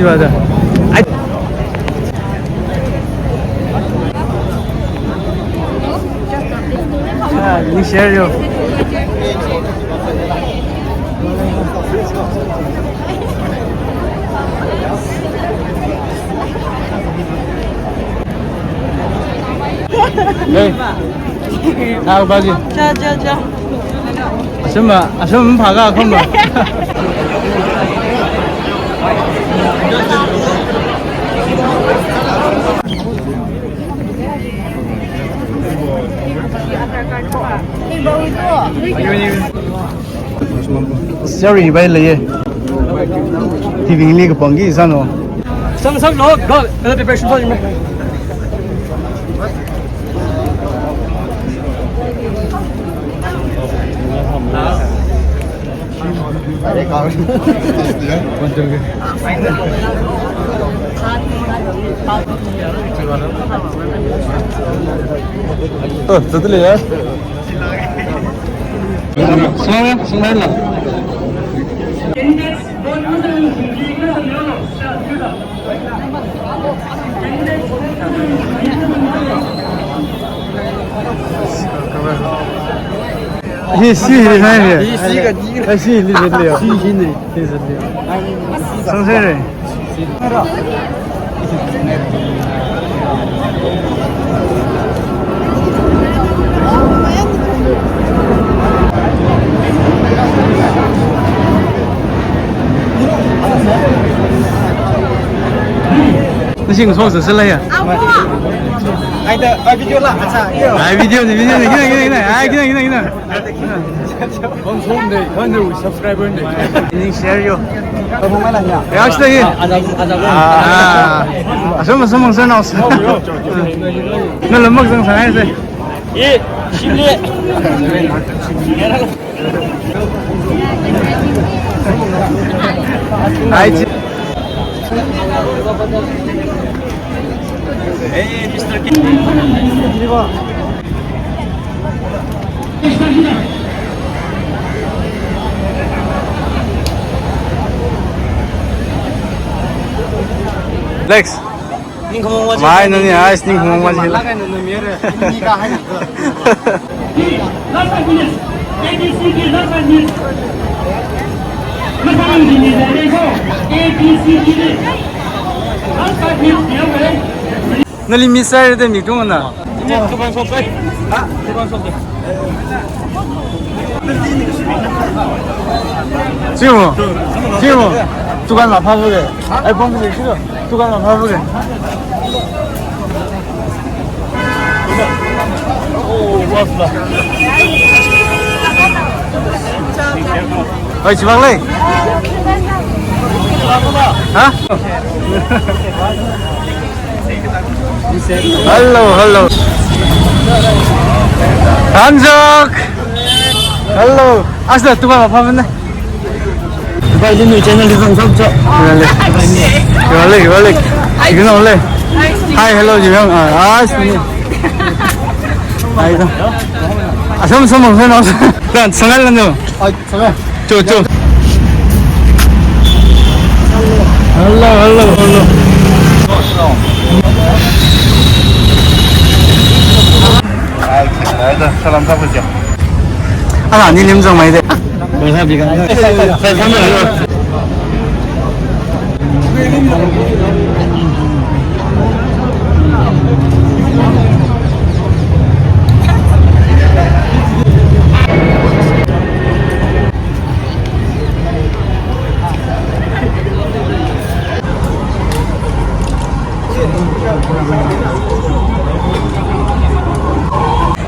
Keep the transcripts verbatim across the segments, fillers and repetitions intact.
Brother. Ai. Ah, ningshihaira. Hey. Thao baji. Ja, ja, ja. Ashum ma, ashum phaga khum ma. Sorry, bai leiye. Tivingli kapangki sāno. Sang sang lo, go, kala preparation for me. Oh, satu lagi ya. Semua, semua lah. Hi, si, hi, hi, hi. Hi, si, ka, hi. Hi, si, hi, hi, hi. Si, hi, hi. Hi, si, hi. Sang, sang, re. Nashi ngasosāsālei ya? Ai, da, ai, video la, acha, yo. Ai, video ni, video ni, kina, kina, kina. Ai, kina, kina, kina. One hundred, one hundred subscriber ni. Ningshihaira. Kamu mana ya? Ya, actually. Ah, ashum, ashum, ashum, ashum. Nala makazang sāngaisei. Eh, shimli. Hi, chi-, hey, Mister Kim. Lex. Ning khamong wa mai, nani, ai, ning khamong wa jila. Last five minutes. A B C D, last five minutes. Last five minutes. A B C D. Last five minutes. Nali miss sāhaira da mi tungna. Dukan shop, eh? Ha? Dukan shop, eh? Simo, simo, dukan la phabu ke. Ai, pom ke siro, dukan la phabu ke. Oh, what's that? Oi, chibang lei. Ha? Hello, hello. Hanjok. Hello. Asla tuba apa mana? Tuba ini new channel di Bang Sok. Wale. Wale, wale. Ignore le. Hi, hello, Jibang. Ah, ah, sini. Hi, to. Ashum, ashum, ashum, ashum. Dan, sangal lan to. Ai, sangal. Cho, cho. Hello, hello, hello. Ai, salam sa puja. Ala, ni lim zang mai de. Bang sa bi kan. Sa, sa, sa, sa.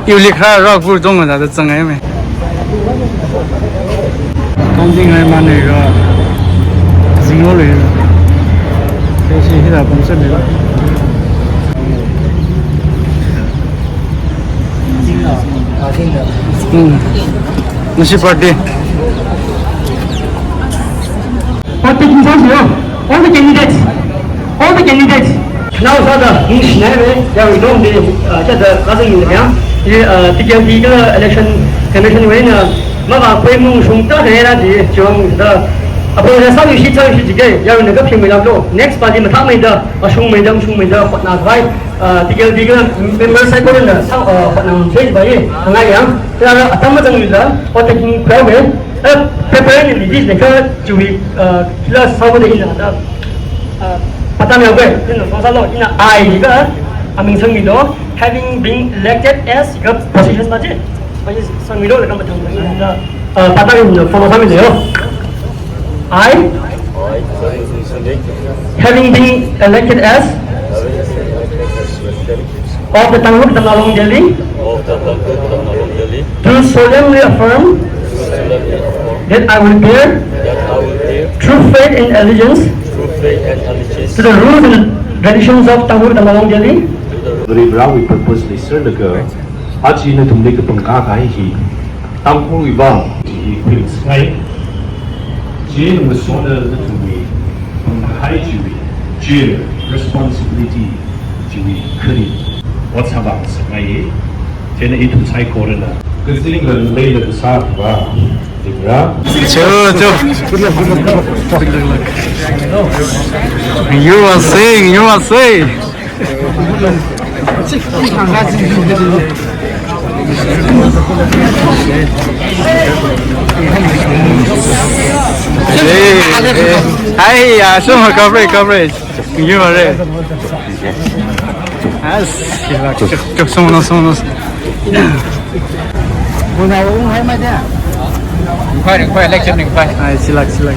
Iwuili khara Rockwood zong la da zang ai me. Kong jing ai ma ne ga. Jing lo le. Te shi hi da pom se le. Hmm. Nashi party. Party kin sa yo. All the candidates. All the candidates. Now, sir, the English name, eh, they will don't be, uh, just the cousin in the camp. Ye, uh, T K P election commission wui eina, maka pui mung shung ta ne la di, chuang the Apong le sāluishit, sāluishit jike, yaruina kaphimei laklo. Next pali mathāmeida, mashungmeida, mashungmeida, hotnakhavai, ah, T K L D kala member saikorana sā, ah, hotnangasei jiva ye, hāngngai yang. Kala atam mazangluila, oteking khuihaowe, eh, paper ni lidi ne kha chiwui, ah, kila sāhaoda ina da, ah, patam yaowe, ina sāsālo, ina I kha, aming sangmilo, having been elected as kha position pa je. Position sangmilo, laga mathang sangmilo, ah, patam ina follow sangmilo. I, having been elected as of the Tangkhul Wungtung Tamnalong Delhi, do solemnly affirm that I will bear true faith and allegiance to the rules and traditions of Tangkhul Wungtung Tamnalong Delhi. Varivarāwui purpose li serlaga, aja nathumli kapangkā kahai hi, Tangkhulwui vang hi khuimasai. Chieina masotna nathumwui pangkahai chiwui, chi responsibility chiwui kharing ot sāvāngasakngai. Chieina ithum saikorana kazingla leila kasā va, Varivarā. Cho, cho. You are saying, you are saying. Hey, hey. Ai, ya, suma coverage, coverage. You are right. As, chok, chok, suma, suma. Ringphai, ringphai, election ringphai. Ai, silak, silak.